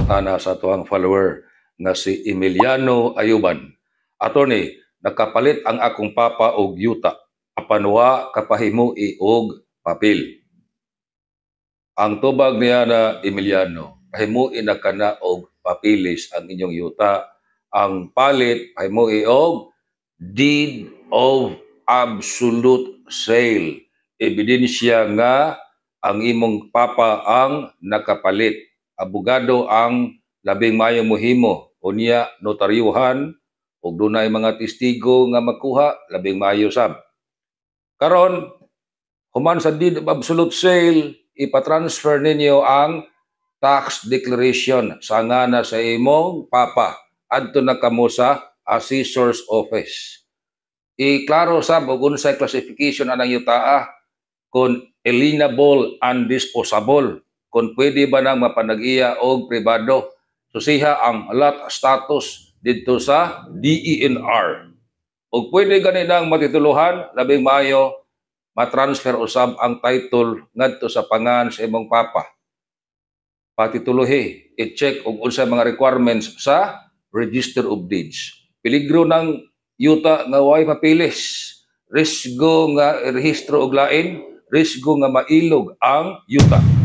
pangutana sa atuang follower nga si Emiliano Ayuban. "Attorney, nakapalit ang akong papa og yuta apan wa kapahimui og papel." Ang tubag niya na Emiliano, pahimui na kana og papeles ang inyong yuta. Ang palit, pahimui og deed of absolute sale. Ebidensya nga ang imong papa ang nakapalit. Abogado ang labing maayo mohimo, unya notaryuhan ug dunay mga testigo nga makuha, labing maayo sab. Karon, human sa deed of absolute sale, ipa-transfer ninyo ang tax declaration sa ngana sa imong papa. Adto na kamo sa assessor's office. Iklaro sab og unsay classification anang yutaa, kung alienable and disposable, kung pwede ba nang mapanag-iya og pribado. Susiha ang lot status didto sa DENR. Ug pwede gani nang matituluhan, labing maayo matransfer usab ang title ngadto sa pangan sa imong papa. Patituluhi, i-check og unsa mga requirements sa Register of Deeds. Peligro ng yuta nga way papeles, risgo nga rehistro og lain, risgo nga mailog ang yuta.